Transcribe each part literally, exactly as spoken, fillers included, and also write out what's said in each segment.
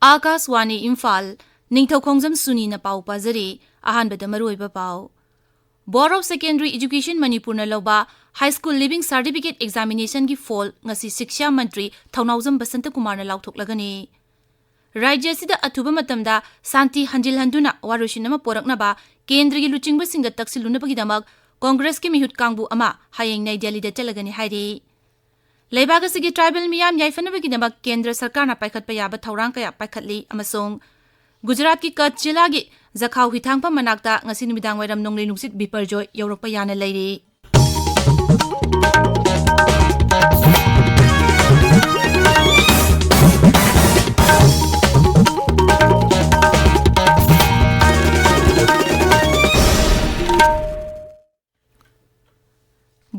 ꯑꯥꯀꯥꯁꯋꯥꯅꯤ ꯏꯝꯐꯥꯜ, ꯅꯤꯡꯊꯧꯈꯣꯡꯖꯝ ꯁꯨꯅꯤꯅ ꯄꯥꯎ ꯄꯥꯖꯔꯤ꯫ ꯑꯍꯥꯟꯕꯗ ꯃꯔꯨꯑꯣꯏꯕ ꯄꯥꯎ꯫ Board of Secondary Education ꯃꯅꯤꯄꯨꯔꯅ ꯂꯧꯕ High School Leaving Certificate Examinationꯒꯤ ꯐꯣꯜ ꯉꯁꯤ ꯁꯤꯛꯁꯥ ꯃꯟꯇ꯭ꯔꯤ ꯊꯧꯅꯥꯎꯖꯝ ꯕꯁꯟꯇꯀꯨꯃꯥꯔꯅ ꯂꯥꯎꯊꯣꯛꯂꯒꯅꯤ꯫ ꯔꯥꯖ꯭ꯌ ꯑꯁꯤꯗ ꯑꯊꯨꯕ ꯃꯇꯝꯗ ꯁꯥꯟꯇꯤ ꯍꯟꯖꯤꯜꯍꯟꯗꯨꯅ ꯋꯥꯔꯣꯏꯁꯤꯟ ꯑꯃ ꯄꯣꯔꯛꯅꯕ ꯀꯦꯟꯗ꯭ꯔꯒꯤ ꯂꯨꯆꯤꯡꯕꯁꯤꯡꯗ ꯇꯛꯁꯤꯜꯂꯨꯅꯕꯒꯤꯗꯃꯛ ꯀꯣꯡꯒ꯭ꯔꯦꯁꯀꯤ ꯃꯤꯍꯨꯠ ꯀꯥꯡꯕꯨ ꯑꯃ ꯍꯌꯦꯡ ꯅꯩ ꯗꯦꯜꯂꯤꯗ ꯆꯠꯂꯒꯅꯤ ꯍꯥꯏꯔꯤ꯫ ꯂꯩꯕꯥꯛ ꯑꯁꯤꯒꯤ tribal ꯃꯤꯌꯥꯝ ꯌꯥꯏꯐꯅꯕꯒꯤꯗꯃꯛ ꯀꯦꯟꯗ꯭ꯔ ꯁꯔꯀꯥꯔꯅ ꯄꯥꯏꯈꯠꯄ ꯌꯥꯕ ꯊꯧꯔꯥꯡ ꯀꯌꯥ ꯄꯥꯏꯈꯠꯂꯤ ꯑꯃꯁꯨꯡ ꯒꯨꯖꯔꯥꯠꯀꯤ ꯀꯆ ꯖꯤꯂꯥꯒꯤ ꯖꯈꯥꯎ ꯍꯤꯊꯥꯡꯐꯝ ꯃꯅꯥꯛꯇ ꯉꯁꯤ ꯅꯨꯃꯤꯗꯥꯡ ꯋꯥꯏꯔꯝ ꯅꯣꯡꯂꯩ ꯅꯨꯡꯁꯤꯠ ꯕꯤꯄꯔꯖꯣꯏ ꯌꯧꯔꯛꯄ ꯌꯥꯅ ꯂꯩꯔꯤ꯫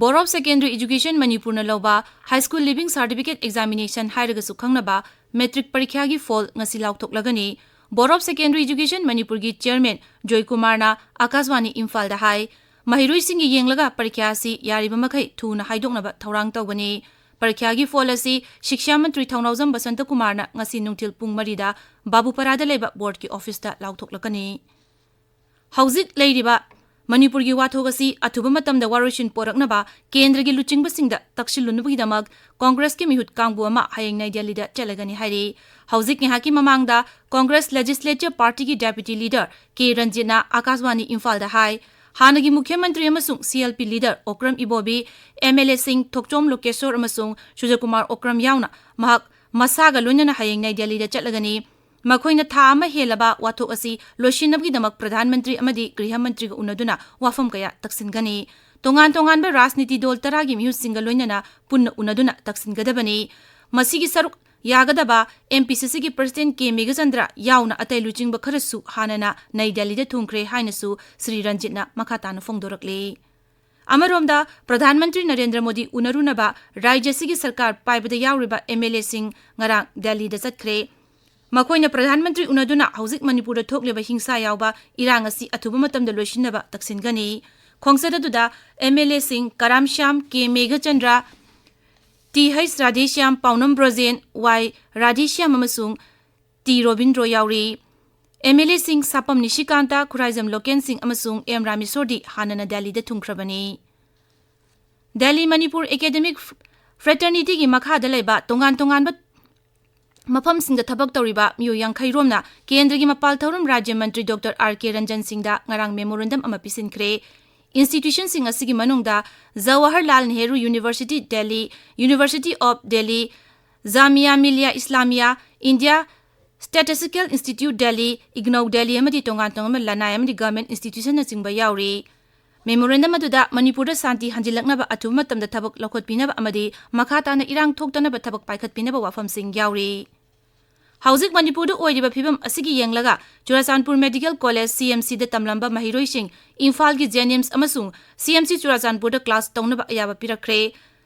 Board of Secondary Education ꯃꯅꯤꯄꯨꯔꯅ ꯂꯧꯕ High School Leaving Certificate Examination ꯍꯥꯏꯔꯒꯁꯨ ꯈꯪꯅꯕ ꯃꯦꯇ꯭ꯔꯤꯛ ꯄꯔꯤꯈ꯭ꯌꯥꯒꯤ ꯐꯣꯜ ꯉꯁꯤ ꯂꯥꯎꯊꯣꯛꯂꯒꯅꯤ꯫ Board of Secondary Education ꯃꯅꯤꯄꯨꯔꯒꯤ ꯆꯤꯌꯔꯃꯦꯟ ꯖꯣꯏꯀꯨꯃꯥꯔꯅ ꯑꯥꯀꯥꯁꯋꯥꯅꯤ ꯏꯝꯐꯥꯜꯗ ꯍꯥꯏ, ꯃꯍꯩꯔꯣꯏꯁꯤꯡꯒꯤ ꯌꯦꯡꯂꯒ ꯄꯔꯤꯈ꯭ꯌꯥ ꯑꯁꯤ ꯌꯥꯔꯤꯕ ꯃꯈꯩ ꯊꯨꯅ ꯍꯥꯏꯗꯣꯛꯅꯕ ꯊꯧꯔꯥꯡ ꯇꯧꯒꯅꯤ꯫ ꯄꯔꯤꯈ꯭ꯌꯥꯒꯤ ꯐꯣꯜ ꯑꯁꯤ ꯁꯤꯛꯁꯥ ꯃꯟꯇ꯭ꯔꯤ ꯊꯧꯅꯥꯎꯖꯝ ꯕꯁꯟꯇꯀꯨꯃꯥꯔꯅ ꯉꯁꯤ ꯅꯨꯡꯊꯤꯜ ꯄꯨꯡ ꯃꯔꯤꯗ ꯕꯥꯕꯨꯄꯥꯔꯥꯗ ꯂꯩꯕ ꯕꯣꯔꯗꯀꯤ ꯑꯣꯐꯤꯁꯇ ꯂꯥꯎꯊꯣꯛꯂꯛꯀꯅꯤ꯫ ꯍꯧꯖꯤꯛ ꯂꯩꯔꯤꯕ ꯃꯅꯤꯄꯨꯔꯒꯤ ꯋꯥꯊꯣꯛ ꯑꯁꯤ ꯑꯊꯨꯕ ꯃꯇꯝꯗ ꯋꯥꯔꯣꯏꯁꯤꯟ ꯄꯣꯔꯛꯅꯕ ꯀꯦꯟꯗ꯭ꯔꯒꯤ ꯂꯨꯆꯤꯡꯕꯁꯤꯡꯗ ꯇꯛꯁꯤꯜꯂꯨꯅꯕꯒꯤꯗꯃꯛ ꯀꯣꯡꯒ꯭ꯔꯦꯁꯀꯤ ꯃꯤꯍꯨꯠ ꯀꯥꯡꯕꯨ ꯑꯃ ꯍꯌꯦꯡ ꯅꯩ ꯗꯦꯜꯂꯤꯗ ꯆꯠꯂꯒꯅꯤ ꯍꯥꯏꯔꯤ꯫ ꯍꯧꯖꯤꯛ ꯉꯥꯏꯍꯥꯛꯀꯤ ꯃꯃꯥꯡꯗ ꯀꯣꯡꯒ꯭ꯔꯦꯁ Legislature Partyꯒꯤ Deputy Leader ꯀꯦ ꯔꯟꯖꯤꯠꯅ ꯑꯥꯀꯥꯁꯋꯥꯅꯤ ꯏꯝꯐꯥꯜꯗ ꯍꯥꯏ, ꯍꯥꯟꯅꯒꯤ ꯃꯨꯈ꯭ꯌ ꯃꯟꯇ꯭ꯔꯤ ꯑꯃꯁꯨꯡ CLP leader ꯑꯣꯀ꯭ꯔꯝ ꯏꯕꯣꯕꯤ, MLAꯁꯤꯡ ꯊꯣꯛꯆꯣꯝ ꯂꯣꯀꯦꯁꯣꯔ ꯑꯃꯁꯨꯡ ꯁꯨꯖꯌꯀꯨꯃꯥꯔ ꯑꯣꯀ꯭ꯔꯝ ꯌꯥꯎꯅ ꯃꯍꯥꯛ ꯃꯁꯥꯒ ꯂꯣꯏꯅꯅ ꯍꯌꯦꯡ ꯅꯩ ꯗꯦꯜꯂꯤꯗ ꯆꯠꯂꯒꯅꯤ꯫ ꯃꯈꯣꯏꯅ ꯊꯥ ꯑꯃ ꯍꯦꯜꯂꯕ ꯋꯥꯊꯣꯛ ꯑꯁꯤ ꯂꯣꯏꯁꯤꯟꯅꯕꯒꯤꯗꯃꯛ ꯄ꯭ꯔꯙꯥꯟ ꯃꯟꯇ꯭ꯔꯤ ꯑꯃꯗꯤ ꯒ꯭ꯔꯤꯍ ꯃꯟꯇ꯭ꯔꯤꯒ ꯎꯅꯗꯨꯅ ꯋꯥꯐꯝ ꯀꯌꯥ ꯇꯛꯁꯤꯟꯒꯅꯤ꯫ ꯇꯣꯉꯥꯟ ꯇꯣꯉꯥꯟꯕ ꯔꯥꯖꯅꯤꯇꯤ ꯗꯣꯜ ꯇꯔꯥꯒꯤ ꯃꯤꯍꯨꯠꯁꯤꯡꯒ ꯂꯣꯏꯅꯅ ꯄꯨꯟꯅ ꯎꯅꯗꯨꯅ ꯇꯛꯁꯤꯟꯒꯗꯕꯅꯤ꯫ ꯃꯁꯤꯒꯤ ꯁꯔꯨꯛ ꯌꯥꯒꯗꯕ MPCCꯒꯤ President ꯀꯦ ꯃꯦꯘꯆꯟꯗ꯭ꯔ ꯌꯥꯎꯅ ꯑꯇꯩ ꯂꯨꯆꯤꯡꯕ ꯈꯔꯁꯨ ꯍꯥꯟꯅꯅ ꯅꯩ ꯗꯦꯜꯂꯤꯗ ꯊꯨꯡꯈ꯭ꯔꯦ ꯍꯥꯏꯅꯁꯨ ꯁ꯭ꯔꯤ ꯔꯟꯖꯤꯠꯅ ꯃꯈꯥ ꯇꯥꯅ ꯐꯣꯡꯗꯣꯔꯛꯂꯤ꯫ ꯑꯃꯔꯣꯝꯗ, ꯄ꯭ꯔꯙꯥꯟ ꯃꯟꯇ꯭ꯔꯤ ꯅꯔꯦꯟꯗ꯭ꯔ ꯃꯣꯗꯤ ꯎꯅꯔꯨꯅꯕ ꯔꯥꯖ꯭ꯌ ꯑꯁꯤꯒꯤ ꯁꯔꯀꯥꯔ ꯄꯥꯏꯕꯗ ꯌꯥꯎꯔꯤꯕ MLAꯁꯤꯡ ꯉꯔꯥꯡ ꯗꯦꯜꯂꯤꯗ ꯆꯠꯈ꯭ꯔꯦ꯫ ꯃꯈꯣꯏꯅ ꯄ꯭ꯔꯙꯥꯟ ꯃꯟꯇ꯭ꯔꯤ ꯎꯅꯗꯨꯅ ꯍꯧꯖꯤꯛ ꯃꯅꯤꯄꯨꯔꯗ ꯊꯣꯛꯂꯤꯕ ꯍꯤꯡꯁꯥ ꯌꯥꯎꯕ ꯏꯔꯥꯡ ꯑꯁꯤ ꯑꯊꯨꯕ ꯃꯇꯝꯗ ꯂꯣꯏꯁꯤꯟꯅꯕ ꯇꯛꯁꯤꯟꯒꯅꯤ꯫ ꯈꯣꯡꯆꯠ ꯑꯗꯨꯗ MLAꯁꯤꯡ ꯀꯔꯥꯝ ꯁ꯭ꯌꯥꯝ, ꯀꯦ ꯃꯦꯘꯆꯟꯗ꯭ꯔ, ꯇꯤ ꯍꯩꯆ ꯔꯥꯙꯦꯁ꯭ꯌꯥꯝ, ꯄꯥꯎꯅꯝ ꯕ꯭ꯔꯣꯖꯦꯟ, ꯋꯥꯏ ꯔꯥꯙꯦꯁ꯭ꯌꯥꯝ ꯑꯃꯁꯨꯡ ꯇꯤ ꯔꯣꯕꯤꯟꯗ꯭ꯔꯣ ꯌꯥꯎꯔꯤ꯫ ꯑꯦꯝ ꯑꯦꯜ ꯑꯦꯁꯤꯡ ꯁꯥꯄꯝ ꯅꯤꯁꯤꯀꯥꯟꯇ, ꯈꯨꯔꯥꯏꯖꯝ ꯂꯣꯀꯦꯟ ꯁꯤꯡ ꯑꯃꯁꯨꯡ ꯑꯦꯝ ꯔꯥꯃꯦꯁꯣꯔꯗꯤ ꯍꯥꯟꯅꯅ ꯗꯦꯜꯂꯤꯗ ꯊꯨꯡꯈ꯭ꯔꯕꯅꯤ꯫ ꯗꯦꯜꯂꯤ ꯃꯅꯤꯄꯨꯔ ꯑꯦꯀꯥꯗꯦꯃꯤꯛ ꯐ꯭ꯔꯦꯇꯔꯅꯤꯇꯤꯒꯤ ꯃꯈꯥꯗ ꯂꯩꯕ ꯇꯣꯉꯥꯟ ꯇꯣꯉꯥꯟꯕ ꯃꯐꯝꯁꯤꯡꯗ ꯊꯕꯛ ꯇꯧꯔꯤꯕ ꯃꯤꯑꯣꯏ ꯌꯥꯡꯈꯩ ꯔꯣꯝꯅ ꯀꯦꯟꯗ꯭ꯔꯒꯤ ꯃꯄꯥꯜ ꯊꯧꯔꯝ ꯔꯥꯖ꯭ꯌ ꯃꯟꯇ꯭ꯔꯤ ꯗꯣꯛꯇꯔ ꯑꯥꯔ ꯀꯦ ꯔꯟꯖꯟ ꯁꯤꯡꯗ ꯉꯔꯥꯡ ꯃꯦꯃꯣꯔꯦꯟꯗꯝ ꯑꯃ ꯄꯤꯁꯤꯟꯈ꯭ꯔꯦ꯫ ꯏꯟꯁꯇꯤꯇ꯭ꯌꯨꯁꯟꯁꯤꯡ ꯑꯁꯤꯒꯤ ꯃꯅꯨꯡꯗ Jawaharlal Nehru university Delhi, university of Delhi, Jamia Millia Islamia, India statistical institute Delhi, IGNOU Delhi ꯑꯃꯗꯤ ꯇꯣꯉꯥꯟ ꯇꯣꯉꯥꯟꯕ ꯂꯅꯥꯏ ꯑꯃꯗꯤ ꯒꯚꯔꯟꯃꯦꯟꯠ ꯏꯟꯁꯇꯤꯇ꯭ꯌꯨꯁꯟꯅꯆꯤꯡꯕ ꯌꯥꯎꯔꯤ꯫ ꯃꯦꯃꯣꯔꯦꯟꯗꯝ ꯑꯗꯨꯗ ꯃꯅꯤꯄꯨꯔꯗ ꯁꯥꯟꯇꯤ ꯍꯟꯖꯤꯜꯂꯛꯅꯕ ꯑꯊꯨꯕ ꯃꯇꯝꯗ ꯊꯕꯛ ꯂꯧꯈꯠꯄꯤꯅꯕ ꯑꯃꯗꯤ ꯃꯈꯥ ꯇꯥꯅ ꯏꯔꯥꯡ ꯊꯣꯛꯇꯅꯕ ꯊꯕꯛ ꯄꯥꯏꯈꯠꯄꯤꯅꯕ ꯋꯥꯐꯝꯁꯤꯡ ꯌꯥꯎꯔꯤ꯫ ꯍꯧꯖꯤꯛ ꯃꯅꯤꯄꯨꯔꯗ ꯑꯣꯏꯔꯤꯕ ꯐꯤꯕꯝ ꯑꯁꯤꯒꯤ ꯌꯦꯡꯂꯒ ꯆꯨꯔꯥꯆꯥꯟꯄꯨꯔ ꯃꯦꯗꯤꯀꯦꯜ ꯀꯣꯂꯦꯖ, ꯁꯤ ꯑꯦꯝ ꯁꯤꯗ ꯇꯝꯂꯝꯕ ꯃꯍꯩꯔꯣꯏꯁꯤꯡ ꯏꯝꯐꯥꯜꯒꯤ ꯖꯦꯅꯤꯝꯁ ꯑꯃꯁꯨꯡ ꯁꯤ ꯑꯦꯝ ꯁꯤ ꯆꯨꯔꯥꯆꯥꯟꯄꯨꯔꯗ ꯀ꯭ꯂꯥꯁ ꯇꯧꯅꯕ ꯑꯌꯥꯕ ꯄꯤꯔꯛꯈ꯭ꯔꯦ꯫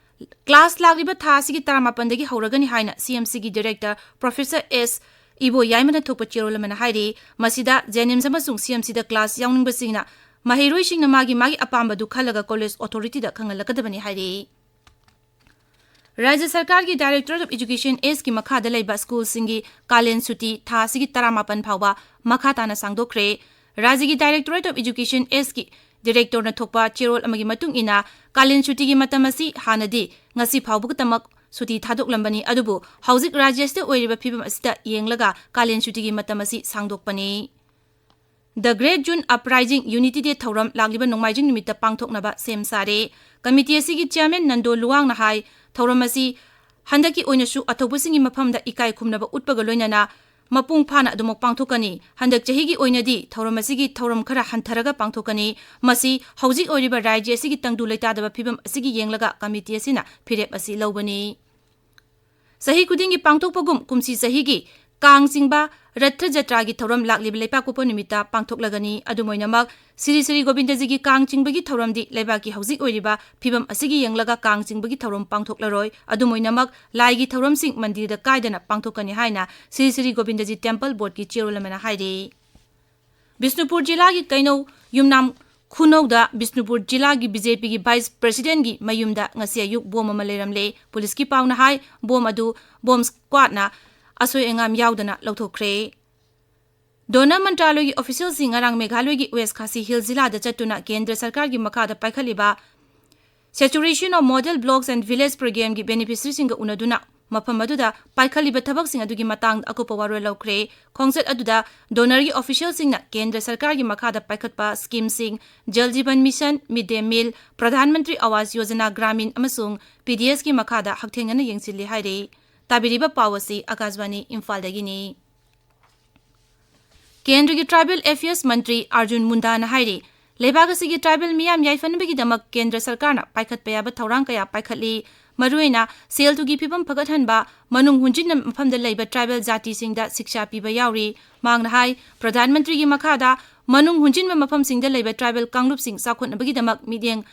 ꯀ꯭ꯂꯥꯁ ꯂꯥꯛꯂꯤꯕ ꯊꯥ ꯑꯁꯤꯒꯤ ꯇꯔꯥꯃꯥꯄꯟꯗꯒꯤ ꯍꯧꯔꯒꯅꯤ ꯍꯥꯏꯅ ꯁꯤ ꯑꯦꯝ ꯁꯤꯒꯤ ꯗꯤꯔꯦꯛꯇꯔ ꯄ꯭ꯔꯣꯐꯦꯁꯔ ꯑꯦꯁ ꯏꯕꯣꯌꯥꯏꯃꯅ ꯊꯣꯛꯄ ꯆꯦꯔꯣꯜ ꯑꯃꯅ ꯍꯥꯏꯔꯤ꯫ ꯃꯁꯤꯗ ꯖꯦꯅꯤꯝꯁ ꯑꯃꯁꯨꯡ ꯁꯤ ꯑꯦꯝ ꯁꯤꯗ ꯀ꯭ꯂꯥꯁ ꯌꯥꯎꯅꯤꯡꯕꯁꯤꯡꯅ ꯃꯍꯩꯔꯣꯏꯁꯤꯡꯅ ꯃꯥꯒꯤ ꯃꯥꯒꯤ ꯑꯄꯥꯝꯕꯗꯨ ꯈꯜꯂꯒ ꯀꯣꯂꯦꯖ ꯑꯣꯊꯣꯔꯤꯇꯤꯗ ꯈꯪꯍꯜꯂꯛꯀꯗꯕꯅꯤ ꯍꯥꯏꯔꯤ꯫ ꯔꯥꯖ꯭ꯌ ꯁꯔꯀꯥꯔꯒꯤ Directorate of Education Sꯀꯤ ꯃꯈꯥꯗ ꯂꯩꯕ ꯁ꯭ꯀꯨꯜꯁꯤꯡꯒꯤ ꯀꯥꯂꯦꯟ ꯁꯨꯇꯤ ꯊꯥ ꯑꯁꯤꯒꯤ ꯇꯔꯥꯃꯥꯄꯟ ꯐꯥꯎꯕ ꯃꯈꯥ ꯇꯥꯅ ꯁꯥꯡꯗꯣꯛꯈ꯭ꯔꯦ꯫ ꯔꯥꯖ꯭ꯌꯒꯤ Directorate of Education Sꯀꯤ ꯗꯤꯔꯦꯛꯇꯔꯅ ꯊꯣꯛꯄ ꯆꯦꯔꯣꯜ ꯑꯃꯒꯤ ꯃꯇꯨꯡ ꯏꯟꯅ, ꯀꯥꯂꯦꯟ ꯁꯨꯇꯤꯒꯤ ꯃꯇꯝ ꯑꯁꯤ ꯍꯥꯟꯅꯗꯤ ꯉꯁꯤ ꯐꯥꯎꯕ ꯈꯛꯇꯃꯛ ꯁꯨꯇꯤ ꯊꯥꯗꯣꯛꯂꯝꯕꯅꯤ, ꯑꯗꯨꯕꯨ ꯍꯧꯖꯤꯛ ꯔꯥꯖ꯭ꯌ ꯑꯁꯤꯗ ꯑꯣꯏꯔꯤꯕ ꯐꯤꯕꯝ ꯑꯁꯤꯗ ꯌꯦꯡꯂꯒ ꯀꯥꯂꯦꯟ ꯁꯨꯇꯤꯒꯤ ꯃꯇꯝ ꯑꯁꯤ ꯁꯥꯡꯗꯣꯛꯄꯅꯤ꯫ The Great June Uprising Unity Day ꯊꯧꯔꯝ ꯂꯥꯛꯂꯤꯕ ꯅꯣꯡꯃꯥꯏꯖꯤꯡ ꯅꯨꯃꯤꯠꯇ ꯄꯥꯡꯊꯣꯛꯅꯕ ꯁꯦꯝ ꯁꯥꯔꯦ꯫ ꯀꯃꯤꯇꯤ ꯑꯁꯤꯒꯤ ꯆꯤꯌꯔꯃꯦꯟ ꯅꯟꯗꯣ ꯂꯨꯋꯥꯡꯅ ꯍꯥꯏ, ꯊꯧꯔꯝ ꯑꯁꯤ ꯍꯟꯗꯛꯀꯤ ꯑꯣꯏꯅꯁꯨ ꯑꯊꯧꯕꯁꯤꯡꯒꯤ ꯃꯐꯝꯗ ꯏꯀꯥꯏ ꯈꯨꯝꯅꯕ ꯎꯠꯄꯒ ꯂꯣꯏꯅꯅ ꯃꯄꯨꯡ ꯐꯥꯅ ꯑꯗꯨꯃꯛ ꯄꯥꯡꯊꯣꯛꯀꯅꯤ꯫ ꯍꯟꯗꯛ ꯆꯍꯤꯒꯤ ꯑꯣꯏꯅꯗꯤ ꯊꯧꯔꯝ ꯑꯁꯤꯒꯤ ꯊꯧꯔꯝ ꯈꯔ ꯍꯟꯊꯔꯒ ꯄꯥꯡꯊꯣꯛꯀꯅꯤ꯫ ꯃꯁꯤ ꯍꯧꯖꯤꯛ ꯑꯣꯏꯔꯤꯕ ꯔꯥꯖ꯭ꯌ ꯑꯁꯤꯒꯤ ꯇꯪꯗꯨ ꯂꯩꯇꯥꯗꯕ ꯐꯤꯕꯝ ꯑꯁꯤꯒꯤ ꯌꯦꯡꯂꯒ ꯀꯃꯤꯇꯤ ꯑꯁꯤꯅ ꯐꯤꯔꯦꯞ ꯑꯁꯤ ꯂꯧꯕꯅꯤ꯫ ꯆꯍꯤ ꯈꯨꯗꯤꯡꯒꯤ ꯄꯥꯡꯊꯣꯛꯄꯒꯨꯝ ꯀꯨꯝꯁꯤ ꯆꯍꯤꯒꯤ ꯀꯥꯡ ꯆꯤꯡꯕ ꯔꯊ ꯖꯇ꯭ꯔꯥꯒꯤ ꯊꯧꯔꯝ ꯂꯥꯛꯂꯤꯕ ꯂꯩꯄꯥꯛꯄꯣꯛꯄ ꯅꯨꯃꯤꯠꯇ ꯄꯥꯡꯊꯣꯛꯂꯒꯅꯤ꯫ ꯑꯗꯨꯝ ꯑꯣꯏꯅꯃꯛ, ꯁ꯭ꯔꯤ ꯁ꯭ꯔꯤ ꯒꯣꯕꯤꯟꯗꯖꯤꯒꯤ ꯀꯥꯡ ꯆꯤꯡꯕꯒꯤ ꯊꯧꯔꯝꯗꯤ ꯂꯩꯕꯥꯛꯀꯤ ꯍꯧꯖꯤꯛ ꯑꯣꯏꯔꯤꯕ ꯐꯤꯕꯝ ꯑꯁꯤꯒꯤ ꯌꯦꯡꯂꯒ ꯀꯥꯡ ꯆꯤꯡꯕꯒꯤ ꯊꯧꯔꯝ ꯄꯥꯡꯊꯣꯛꯂꯔꯣꯏ꯫ ꯑꯗꯨꯝ ꯑꯣꯏꯅꯃꯛ, ꯂꯥꯏꯒꯤ ꯊꯧꯔꯝꯁꯤꯡ ꯃꯟꯗꯤꯔꯗ ꯀꯥꯏꯗꯅ ꯄꯥꯡꯊꯣꯛꯀꯅꯤ ꯍꯥꯏꯅ ꯁ꯭ꯔꯤ ꯁ꯭ꯔꯤ ꯒꯣꯕꯤꯟꯗꯖꯤ ꯇꯦꯝꯄꯜ ꯕꯣꯔꯗꯀꯤ ꯆꯦꯔꯣꯜ ꯑꯃꯅ ꯍꯥꯏꯔꯤ꯫ ꯕꯤꯁꯅꯨꯄꯨꯔ ꯖꯤꯂꯥꯒꯤ ꯀꯩꯅꯧ ꯌꯨꯝꯅꯥꯝ ꯈꯨꯅꯧꯗ ꯕꯤꯁꯅꯨꯄꯨꯔ ꯖꯤꯂꯥꯒꯤ ꯕꯤ ꯖꯦ ꯄꯤꯒꯤ ꯚꯥꯏꯁ ꯄ꯭ꯔꯦꯁꯤꯗꯦꯟꯒꯤ ꯃꯌꯨꯝꯗ ꯉꯁꯤ ꯑꯌꯨꯛ ꯕꯣꯝ ꯑꯃ ꯂꯩꯔꯝꯂꯦ꯫ ꯄꯨꯂꯤꯁꯀꯤ ꯄꯥꯎꯅ ꯍꯥꯏ, ꯕꯣꯝ ꯑꯗꯨ ꯕꯣꯝ ꯁ꯭ꯀ꯭ꯋꯥꯗꯅ ꯑꯁꯣꯏ ꯑꯉꯥꯝ ꯌꯥꯎꯗꯅ ꯂꯧꯊꯣꯛꯈ꯭ꯔꯦ꯫ ꯗꯣꯅꯔ ꯃꯟꯇ꯭ꯔꯥꯂꯣꯏꯒꯤ ꯑꯣꯐꯤꯁꯤꯌꯦꯜꯁꯤꯡ ꯉꯔꯥꯡ ꯃꯦꯘꯥꯂꯣꯏꯒꯤ ꯋꯦꯁ ꯈꯥꯁꯤ ꯍꯤꯜ ꯖꯤꯂꯥꯗ ꯆꯠꯇꯨꯅ ꯀꯦꯟꯗ꯭ꯔ ꯁꯔꯀꯥꯔꯒꯤ ꯃꯈꯥꯗ ꯄꯥꯏꯈꯠꯂꯤꯕ Saturation of Model Blocks and Village Programmeꯒꯤ ꯕꯦꯅꯤꯐꯤꯁꯔꯤꯁꯤꯡꯒ ꯎꯅꯗꯨꯅ ꯃꯐꯝ ꯑꯗꯨꯗ ꯄꯥꯏꯈꯠꯂꯤꯕ ꯊꯕꯛꯁꯤꯡ ꯑꯗꯨꯒꯤ ꯃꯇꯥꯡꯗ ꯑꯀꯨꯞꯄ ꯋꯥꯔꯣꯜ ꯂꯧꯈ꯭ꯔꯦ꯫ ꯈꯣꯡꯆꯠ ꯑꯗꯨꯗ ꯗꯣꯅꯔꯒꯤ ꯑꯣꯐꯤꯁꯤꯌꯦꯜꯁꯤꯡꯅ ꯀꯦꯟꯗ꯭ꯔ ꯁꯔꯀꯥꯔꯒꯤ ꯃꯈꯥꯗ ꯄꯥꯏꯈꯠꯄ ꯁ꯭ꯀꯤꯝꯁꯤꯡ, ꯖꯜ ꯖꯤꯕꯟ ꯃꯤꯁꯟ, ꯃꯤꯗ ꯗꯦ ꯃꯤꯜ, ꯄ꯭ꯔꯙꯥꯟ ꯃꯟꯇ꯭ꯔꯤ ꯑꯋꯥꯁ ꯌꯣꯖꯅꯥ ꯒ꯭ꯔꯥꯃꯤꯟ ꯑꯃꯁꯨꯡ ꯄꯤ ꯗꯤ ꯑꯦꯁꯀꯤ ꯃꯈꯥꯗ ꯍꯛꯊꯦꯡꯅꯅ ꯌꯦꯡꯁꯤꯜꯂꯤ ꯍꯥꯏꯔꯤ꯫ ꯇꯥꯕꯤꯔꯤꯕ ꯄꯥꯎ ꯑꯁꯤ ꯑꯀꯥꯁꯕꯥꯅꯤ ꯏꯝꯐꯥꯜꯗꯒꯤꯅꯤ꯫ ꯀꯦꯟꯗ꯭ꯔꯒꯤ ꯇ꯭ꯔꯥꯏꯕꯦꯜ ꯑꯦꯐꯤꯌꯔꯁ ꯃꯟꯇ꯭ꯔꯤ ꯑꯥꯔꯖꯨꯟ ꯃꯨꯟꯗꯥꯅ ꯍꯥꯏꯔꯤ, ꯂꯩꯕꯥꯛ ꯑꯁꯤꯒꯤ ꯇ꯭ꯔꯥꯏꯕꯦꯜ ꯃꯤꯌꯥꯝ ꯌꯥꯏꯐꯅꯕꯒꯤꯗꯃꯛ ꯀꯦꯟꯗ꯭ꯔ ꯁꯔꯀꯥꯔꯅ ꯄꯥꯏꯈꯠꯄ ꯌꯥꯕ ꯊꯧꯔꯥꯡ ꯀꯌꯥ ꯄꯥꯏꯈꯠꯂꯤ꯫ ꯃꯔꯨꯑꯣꯏꯅ ꯁꯦꯜ ꯊꯨꯝꯒꯤ ꯐꯤꯕꯝ ꯐꯒꯠꯍꯟꯕ, ꯃꯅꯨꯡ ꯍꯨꯟꯖꯤꯟꯕ ꯃꯐꯝꯗ ꯂꯩꯕ ꯇ꯭ꯔꯥꯏꯕꯦꯜ ꯖꯥꯇꯤꯁꯤꯡꯗ ꯁꯤꯛꯁꯥ ꯄꯤꯕ ꯌꯥꯎꯔꯤ꯫ ꯃꯍꯥꯛꯅ ꯍꯥꯏ, ꯄ꯭ꯔꯙꯥꯟ ꯃꯟꯇ꯭ꯔꯤꯒꯤ ꯃꯈꯥꯗ ꯃꯅꯨꯡ ꯍꯨꯟꯖꯤꯟꯕ ꯃꯐꯝꯁꯤꯡꯗ ꯂꯩꯕ ꯇ꯭ꯔꯥꯏꯕꯦꯜ ꯀꯥꯡꯂꯨꯞꯁꯤꯡ ꯆꯥꯎꯈꯠꯅꯕꯒꯤꯗꯃꯛ ꯃꯤꯠꯌꯦꯡ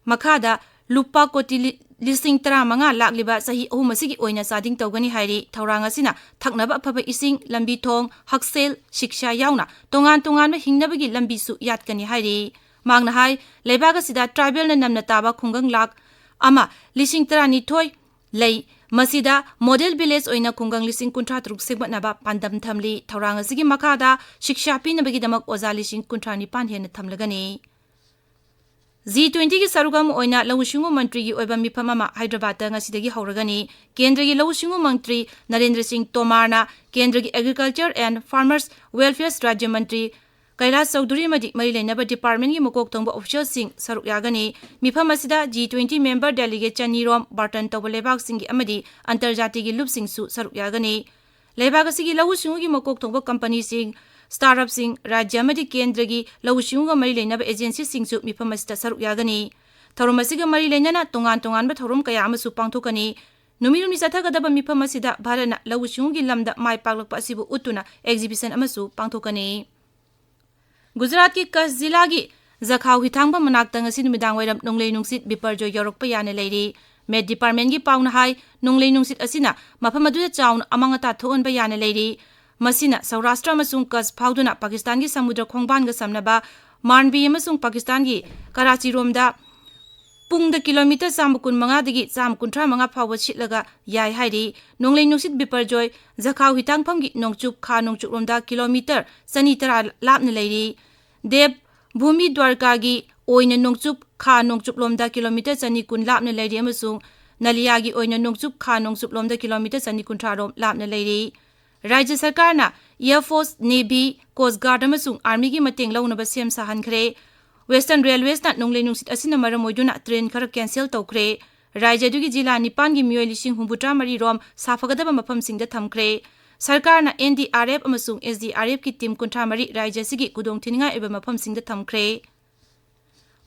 ꯃꯈꯥꯗ ꯂꯨꯄꯥ ꯀꯣꯇꯤ ꯂꯤ-, ꯂꯤꯁꯤꯡ ꯇꯔꯥꯃꯉꯥ ꯂꯥꯛꯂꯤꯕ ꯆꯍꯤ ꯑꯍꯨꯝ ꯑꯁꯤꯒꯤ ꯑꯣꯏꯅ ꯆꯥꯗꯤꯡ ꯇꯧꯒꯅꯤ ꯍꯥꯏꯔꯤ꯫ ꯊꯧꯔꯥꯡ ꯑꯁꯤꯅ ꯊꯛꯅꯕ ꯑꯐꯕ ꯏꯁꯤꯡ, ꯂꯝꯕꯤ ꯊꯣꯡ, ꯍꯛꯁꯦꯜ, ꯁꯤꯛꯁꯥ ꯌꯥꯎꯅ ꯇꯣꯉꯥꯟ ꯇꯣꯉꯥꯟꯕ ꯍꯤꯡꯅꯕꯒꯤ ꯂꯝꯕꯤꯁꯨ ꯌꯥꯠꯀꯅꯤ ꯍꯥꯏꯔꯤ꯫ ꯃꯍꯥꯛꯅ ꯍꯥꯏ, ꯂꯩꯕꯥꯛ ꯑꯁꯤꯗ ꯇ꯭ꯔꯥꯏꯕꯦꯜꯅ ꯅꯝꯅ ꯇꯥꯕ ꯈꯨꯡꯒꯪ ꯂꯥꯈ ꯑꯃ ꯂꯤꯁꯤꯡ ꯇꯔꯥꯅꯤꯊꯣꯏ ꯂꯩ꯫ ꯃꯁꯤꯗ ꯃꯣꯗꯦꯜ ꯚꯤꯂꯦꯖ ꯑꯣꯏꯅ ꯈꯨꯡꯒꯪ ꯂꯤꯁꯤꯡ ꯀꯨꯟꯊ꯭ꯔꯥ ꯇꯔꯨꯛ ꯁꯦꯝꯒꯠꯅꯕ ꯄꯥꯟꯗꯝ ꯊꯝꯂꯤ꯫ ꯊꯧꯔꯥꯡ ꯑꯁꯤꯒꯤ ꯃꯈꯥꯗ ꯁꯤꯛꯁꯥ ꯄꯤꯅꯕꯒꯤꯗꯃꯛ ꯑꯣꯖꯥ ꯂꯤꯁꯤꯡ ꯀꯨꯟꯊ꯭ꯔꯥ ꯅꯤꯄꯥꯟ ꯍꯦꯟꯅ ꯊꯝꯂꯒꯅꯤ꯫ ꯖꯤ ꯇ꯭ꯋꯦꯟꯇꯤꯒꯤ ꯁꯔꯨꯛ ꯑꯃ ꯑꯣꯏꯅ ꯂꯧꯎ ꯁꯤꯡꯎ ꯃꯟꯇ꯭ꯔꯤꯒꯤ ꯑꯣꯏꯕ ꯃꯤꯐꯝ ꯑꯃ ꯍꯥꯏꯗ꯭ꯔꯕꯥꯗꯇ ꯉꯁꯤꯗꯒꯤ ꯍꯧꯔꯒꯅꯤ꯫ ꯀꯦꯟꯗ꯭ꯔꯒꯤ ꯂꯧꯎ ꯁꯤꯡꯎ ꯃꯟꯇ꯭ꯔꯤ ꯅꯔꯦꯟꯗ꯭ꯔ ꯁꯤꯡ ꯇꯣꯃꯥꯔꯅ ꯀꯦꯟꯗ꯭ꯔꯒꯤ Agriculture and Farmers Welfare ꯔꯥꯖ꯭ꯌ ꯃꯟꯇ꯭ꯔꯤ ꯀꯩꯂꯥꯁ ꯆꯧꯙꯨꯔꯤ ꯑꯃꯗꯤ ꯃꯔꯤ ꯂꯩꯅꯕ ꯗꯤꯄꯥꯔꯠꯃꯦꯟꯒꯤ ꯃꯀꯣꯛ ꯊꯣꯡꯕ ꯑꯣꯐꯤꯁꯤꯌꯦꯜꯁꯤꯡ ꯁꯔꯨꯛ ꯌꯥꯒꯅꯤ꯫ ꯃꯤꯐꯝ ꯑꯁꯤꯗ ꯖꯤ ꯇ꯭ꯋꯦꯟꯇꯤ ꯃꯦꯝꯕꯔ ꯗꯦꯂꯤꯒꯦꯠ ꯆꯅꯤꯔꯣꯝ, ꯕꯥꯔꯇꯟ ꯇꯧꯕ ꯂꯩꯕꯥꯛꯁꯤꯡꯒꯤ ꯑꯃꯗꯤ ꯑꯟꯇꯔꯖꯥꯇꯤꯒꯤ ꯂꯨꯞꯁꯤꯡꯁꯨ ꯁꯔꯨꯛ ꯌꯥꯒꯅꯤ꯫ ꯂꯩꯕꯥꯛ ꯑꯁꯤꯒꯤ ꯂꯧꯎ ꯁꯤꯡꯎꯒꯤ ꯃꯀꯣꯛ ꯊꯣꯡꯕ ꯀꯝꯄꯅꯤꯁꯤꯡ, ꯁ꯭ꯇꯥꯔꯠꯑꯞꯁꯤꯡ, ꯔꯥꯖ꯭ꯌ ꯑꯃꯗꯤ ꯀꯦꯟꯗ꯭ꯔꯒꯤ ꯂꯧꯎ ꯁꯤꯡꯎꯒ ꯃꯔꯤ ꯂꯩꯅꯕ ꯑꯦꯖꯦꯟꯁꯤꯁꯤꯡꯁꯨ ꯃꯤꯐꯝ ꯑꯁꯤꯗ ꯁꯔꯨꯛ ꯌꯥꯒꯅꯤ꯫ ꯊꯧꯔꯝ ꯑꯁꯤꯒ ꯃꯔꯤ ꯂꯩꯅꯅ ꯇꯣꯉꯥꯟ ꯇꯣꯉꯥꯟꯕ ꯊꯧꯔꯝ ꯀꯌꯥ ꯑꯃꯁꯨ ꯄꯥꯡꯊꯣꯛꯀꯅꯤ꯫ ꯅꯨꯃꯤꯠ ꯍꯨꯝꯅꯤ ꯆꯠꯊꯒꯗꯕ ꯃꯤꯐꯝ ꯑꯁꯤꯗ ꯚꯥꯔꯠꯅ ꯂꯧꯎ ꯁꯤꯡꯎꯒꯤ ꯂꯝꯗ ꯃꯥꯏ ꯄꯥꯛꯂꯛꯄ ꯑꯁꯤꯕꯨ ꯎꯠꯇꯨꯅ ꯑꯦꯛꯖꯤꯕꯤꯁꯟ ꯑꯃꯁꯨ ꯄꯥꯡꯊꯣꯛꯀꯅꯤ꯫ ꯒꯨꯖꯔꯥꯠꯀꯤ ꯀꯆ ꯖꯤꯂꯥꯒꯤ ꯖꯈꯥꯎ ꯍꯤꯊꯥꯡꯐꯝ ꯃꯅꯥꯛꯇ ꯉꯁꯤ ꯅꯨꯃꯤꯗꯥꯡ ꯋꯥꯏꯔꯝ ꯅꯣꯡꯂꯩ ꯅꯨꯡꯁꯤꯠ ꯕꯤꯄꯔꯖꯣꯏ ꯌꯧꯔꯛꯄ ꯌꯥꯅ ꯂꯩꯔꯤ꯫ ꯃꯦꯠ ꯗꯤꯄꯥꯔꯠꯃꯦꯟꯒꯤ ꯄꯥꯎꯅ ꯍꯥꯏ, ꯅꯣꯡꯂꯩ ꯅꯨꯡꯁꯤꯠ ꯑꯁꯤꯅ ꯃꯐꯝ ꯑꯗꯨꯗ ꯆꯥꯎꯅ ꯑꯃꯥꯡ ꯑꯇꯥ ꯊꯣꯛꯍꯟꯕ ꯌꯥꯅ ꯂꯩꯔꯤ꯫ ꯃꯁꯤꯅ ꯁꯧꯔꯥꯁꯇ꯭ꯔ ꯑꯃꯁꯨꯡ ꯀꯆ ꯐꯥꯎꯗꯨꯅ ꯄꯥꯀꯤꯁꯇꯥꯟꯒꯤ ꯁꯃꯨꯗ꯭ꯔ ꯈꯣꯡꯕꯥꯟꯒ ꯁꯝꯅꯕ ꯃꯥꯟꯕꯤ ꯑꯃꯁꯨꯡ ꯄꯥꯀꯤꯁꯇꯥꯟꯒꯤ ꯀꯔꯥꯆꯤꯔꯣꯝꯗ ꯄꯨꯡꯗ ꯀꯤꯂꯣꯃꯤꯇꯔ ꯆꯥꯝꯃ ꯀꯨꯟ ꯃꯉꯥꯗꯒꯤ ꯆꯥꯝꯃ ꯀꯨꯟꯊ꯭ꯔꯥ ꯃꯉꯥ ꯐꯥꯎꯕ ꯁꯤꯠꯂꯒ ꯌꯥꯏ ꯍꯥꯏꯔꯤ꯫ ꯅꯣꯡꯂꯩ ꯅꯨꯡꯁꯤꯠ ꯕꯤꯄꯔꯖꯣꯏ ꯖꯈꯥꯎ ꯍꯤꯊꯥꯡꯐꯝꯒꯤ ꯅꯣꯡꯆꯨꯞ ꯈꯥ ꯅꯣꯡꯆꯨꯞꯂꯣꯝꯗ ꯀꯤꯂꯣꯃꯤꯇꯔ ꯆꯅꯤ ꯇꯔꯥ ꯂꯥꯞꯅ ꯂꯩꯔꯤ꯫ ꯗꯦꯕ ꯚꯨꯃꯤ ꯗ꯭ꯋꯥꯔꯀꯥꯒꯤ ꯑꯣꯏꯅ ꯅꯣꯡꯆꯨꯞ ꯈꯥ ꯅꯣꯡꯆꯨꯞꯂꯣꯝꯗ ꯀꯤꯂꯣꯃꯤꯇꯔ ꯆꯅꯤ ꯀꯨꯟ ꯂꯥꯞꯅ ꯂꯩꯔꯤ ꯑꯃꯁꯨꯡ ꯅꯂꯤꯌꯥꯒꯤ ꯑꯣꯏꯅ ꯅꯣꯡꯆꯨꯞ ꯈꯥ ꯅꯣꯡꯆꯨꯞꯂꯣꯝꯗ ꯀꯤꯂꯣꯃꯤꯇꯔ ꯆꯅꯤ ꯀꯨꯟꯊ꯭ꯔꯥ ꯔꯣꯝ ꯂꯥꯞꯅ ꯂꯩꯔꯤ꯫ ꯔꯥꯖ꯭ꯌ ꯁꯔꯀꯥꯔꯅ Air Force, Navy, Coast Guard ꯑꯃꯁꯨꯡ Armyꯒꯤ ꯃꯇꯦꯡ ꯂꯧꯅꯕ ꯁꯦꯝ ꯁꯥꯍꯟꯈ꯭ꯔꯦ꯫ Western Railwaysꯅ ꯅꯣꯡꯂꯩ ꯅꯨꯡꯁꯤꯠ ꯑꯁꯤꯅ ꯃꯔꯝ ꯑꯣꯏꯗꯨꯅ train ꯈꯔ cancel ꯇꯧꯈ꯭ꯔꯦ꯫ ꯔꯥꯖ꯭ꯌ ꯑꯗꯨꯒꯤ ꯖꯤꯂꯥ ꯅꯤꯄꯥꯟꯒꯤ ꯃꯤꯑꯣꯏ ꯂꯤꯁꯤꯡ ꯍꯨꯝꯐꯨꯇꯔꯥ ꯃꯔꯤ ꯔꯣꯝ ꯁꯥꯐꯒꯗꯕ ꯃꯐꯝꯁꯤꯡꯗ ꯊꯝꯈ꯭ꯔꯦ꯫ ꯁꯔꯀꯥꯔꯅ N D R F ꯑꯃꯁꯨꯡ S D R Fꯀꯤ team ꯀꯨꯟꯊ꯭ꯔꯥ ꯃꯔꯤ ꯔꯥꯖ꯭ꯌ ꯑꯁꯤꯒꯤ ꯈꯨꯗꯣꯡꯊꯤꯅꯤꯡꯉꯥꯏ ꯑꯣꯏꯕ ꯃꯐꯝꯁꯤꯡꯗ ꯊꯝꯈ꯭ꯔꯦ꯫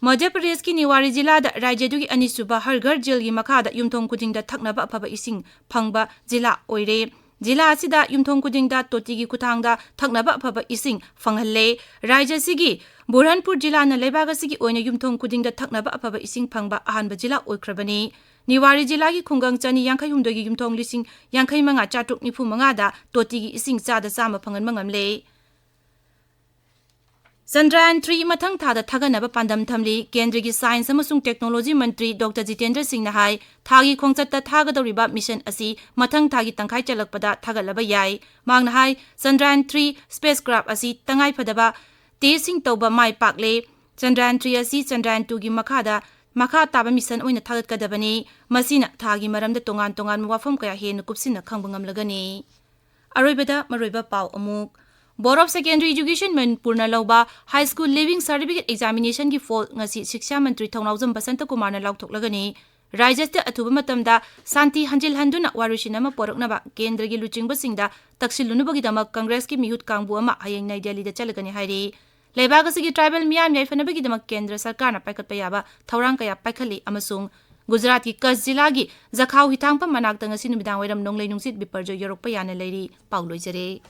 ꯃꯙ꯭ꯌ ꯄ꯭ꯔꯗꯦꯁꯀꯤ ꯅꯤꯋꯥꯔꯤ ꯖꯤꯂꯥꯗ ꯔꯥꯖ꯭ꯌ ꯑꯗꯨꯒꯤ ꯑꯅꯤꯁꯨꯕ ꯍꯔ ꯘꯔ ꯖꯜꯒꯤ ꯃꯈꯥꯗ ꯌꯨꯝꯊꯣꯡ ꯈꯨꯗꯤꯡꯗ ꯊꯛꯅꯕ ꯑꯐꯕ ꯏꯁꯤꯡ ꯐꯪꯕ ꯖꯤꯂꯥ ꯑꯣꯏꯔꯦ꯫ ꯖꯤꯂꯥ ꯑꯁꯤꯗ ꯌꯨꯝꯊꯣꯡ ꯈꯨꯗꯤꯡꯗ ꯇꯣꯇꯤꯒꯤ ꯈꯨꯊꯥꯡꯗ ꯊꯛꯅꯕ ꯑꯐꯕ ꯏꯁꯤꯡ ꯐꯪꯍꯜꯂꯦ꯫ ꯔꯥꯖ꯭ꯌ ꯑꯁꯤꯒꯤ ꯕꯨꯔꯍꯥꯟꯄꯨꯔ ꯖꯤꯂꯥꯅ ꯂꯩꯕꯥꯛ ꯑꯁꯤꯒꯤ ꯑꯣꯏꯅ ꯌꯨꯝꯊꯣꯡ ꯈꯨꯗꯤꯡꯗ ꯊꯛꯅꯕ ꯑꯐꯕ ꯏꯁꯤꯡ ꯐꯪꯕ ꯑꯍꯥꯟꯕ ꯖꯤꯂꯥ ꯑꯣꯏꯈ꯭ꯔꯕꯅꯤ꯫ ꯅꯤꯋꯥꯔꯤ ꯖꯤꯂꯥꯒꯤ ꯈꯨꯡꯒꯪ ꯆꯅꯤ ꯌꯥꯡꯈꯩ ꯍꯨꯝꯗꯣꯏꯒꯤ ꯌꯨꯝꯊꯣꯡ ꯂꯤꯁꯤꯡ ꯌꯥꯡꯈꯩ ꯃꯉꯥ ꯆꯥꯇ꯭ꯔꯨꯛ ꯅꯤꯐꯨ ꯃꯉꯥꯗ ꯇꯣꯇꯤꯒꯤ ꯏꯁꯤꯡ ꯆꯥꯗ ꯆꯥꯝꯃ ꯐꯪꯍꯟꯕ ꯉꯝꯂꯦ꯫ ꯆꯟꯗ꯭ꯔꯌꯥꯟ three ꯃꯊꯪ ꯊꯥꯗ ꯊꯥꯒꯠꯅꯕ ꯄꯥꯟꯗꯝ ꯊꯝꯂꯤ꯫ ꯀꯦꯟꯗ꯭ꯔꯒꯤ Science ꯑꯃꯁꯨꯡ Technology ꯃꯟꯇ꯭ꯔꯤ Doctor ꯖꯤꯇꯦꯟꯗ꯭ꯔ ꯁꯤꯡꯅ ꯍꯥꯏ, ꯊꯥꯒꯤ ꯈꯣꯡꯆꯠꯇ ꯊꯥꯒꯗꯧꯔꯤꯕ mission ꯑꯁꯤ ꯃꯊꯪ ꯊꯥꯒꯤ ꯇꯪꯈꯥꯏ ꯆꯜꯂꯛꯄꯗ ꯊꯥꯒꯠꯂꯕ ꯌꯥꯏ꯫ ꯃꯍꯥꯛꯅ ꯍꯥꯏ, ꯆꯟꯗ꯭ꯔꯌꯥꯟ three spacecraft ꯑꯁꯤ ꯇꯉꯥꯏ ꯐꯗꯕ testꯁꯤꯡ ꯇꯧꯕ ꯃꯥꯏ ꯄꯥꯛꯂꯦ꯫ ꯆꯟꯗ꯭ꯔꯌꯥꯟ three ꯑꯁꯤ ꯆꯟꯗ꯭ꯔꯌꯥꯟ twoꯒꯤ ꯃꯈꯥꯗ ꯃꯈꯥ ꯇꯥꯕ mission ꯑꯣꯏꯅ ꯊꯥꯒꯠꯀꯗꯕꯅꯤ꯫ ꯃꯁꯤꯅ ꯊꯥꯒꯤ ꯃꯔꯝꯗ ꯇꯣꯉꯥꯟ ꯇꯣꯉꯥꯟꯕ ꯋꯥꯐꯝ ꯀꯌꯥ ꯍꯦꯟꯅ ꯀꯨꯞꯁꯤꯟꯅ ꯈꯪꯕ ꯉꯝꯂꯒꯅꯤ꯫ ꯑꯔꯣꯏꯕꯗ ꯃꯔꯨꯑꯣꯏꯕ ꯄꯥꯎ ꯑꯃꯨꯛ꯫ Board of Secondary Education ꯃꯅꯤꯄꯨꯔꯅ ꯂꯧꯕ High School Leaving Certificate Examinationꯒꯤ ꯐꯣꯜ ꯉꯁꯤ ꯁꯤꯛꯁꯥ ꯃꯟꯇ꯭ꯔꯤ ꯊꯧꯅꯥꯎꯖꯝ ꯕꯁꯟꯇ ꯀꯨꯃꯥꯔꯅ ꯂꯥꯎꯊꯣꯛꯂꯒꯅꯤ꯫ ꯔꯥꯖ꯭ꯌꯁꯤꯗ ꯑꯊꯨꯕ ꯃꯇꯝꯗ ꯁꯥꯟꯇꯤ ꯍꯟꯖꯤꯜꯍꯟꯗꯨꯅ ꯋꯥꯔꯣꯏꯁꯤꯟ ꯑꯃ ꯄꯣꯔꯛꯅꯕ ꯀꯦꯟꯗ꯭ꯔꯒꯤ ꯂꯨꯆꯤꯡꯕꯁꯤꯡꯗ ꯇꯛꯁꯤꯜꯂꯨꯅꯕꯒꯤꯗꯃꯛ ꯀꯪꯒ꯭ꯔꯦꯁꯀꯤ ꯃꯤꯍꯨꯠ ꯀꯥꯡꯕꯨ ꯑꯃ ꯍꯌꯦꯡ ꯅꯩ ꯗꯦꯜꯂꯤꯗ ꯆꯠꯂꯒꯅꯤ ꯍꯥꯏꯔꯤ꯫ ꯂꯩꯕꯥꯛ ꯑꯁꯤꯒꯤ tribal ꯃꯤꯌꯥꯝ ꯌꯥꯏꯐꯅꯕꯒꯤꯗꯃꯛ ꯀꯦꯟꯗ꯭ꯔ ꯁꯔꯀꯥꯔꯅ ꯄꯥꯏꯈꯠꯄ ꯌꯥꯕ ꯊꯧꯔꯥꯡ ꯀꯌꯥ ꯄꯥꯏꯈꯠꯂꯤ ꯑꯃꯁꯨꯡ ꯒꯨꯖꯔꯥꯠꯀꯤ ꯀꯆ ꯖꯤꯂꯥꯒꯤ ꯖꯈꯥꯎ ꯍꯤꯊꯥꯡꯐꯝ ꯃꯅꯥꯛꯇ ꯉꯁꯤ ꯅꯨꯃꯤꯗꯥꯡ ꯋꯥꯏꯔꯝ ꯅꯣꯡꯂꯩ ꯅꯨꯡꯁꯤꯠ ꯕꯤꯄꯔꯖꯣꯏ ꯌꯧꯔꯛꯄ ꯌꯥꯅ ꯂꯩꯔꯤ꯫ ꯄꯥꯎ ꯂꯣꯏꯖꯔꯦ꯫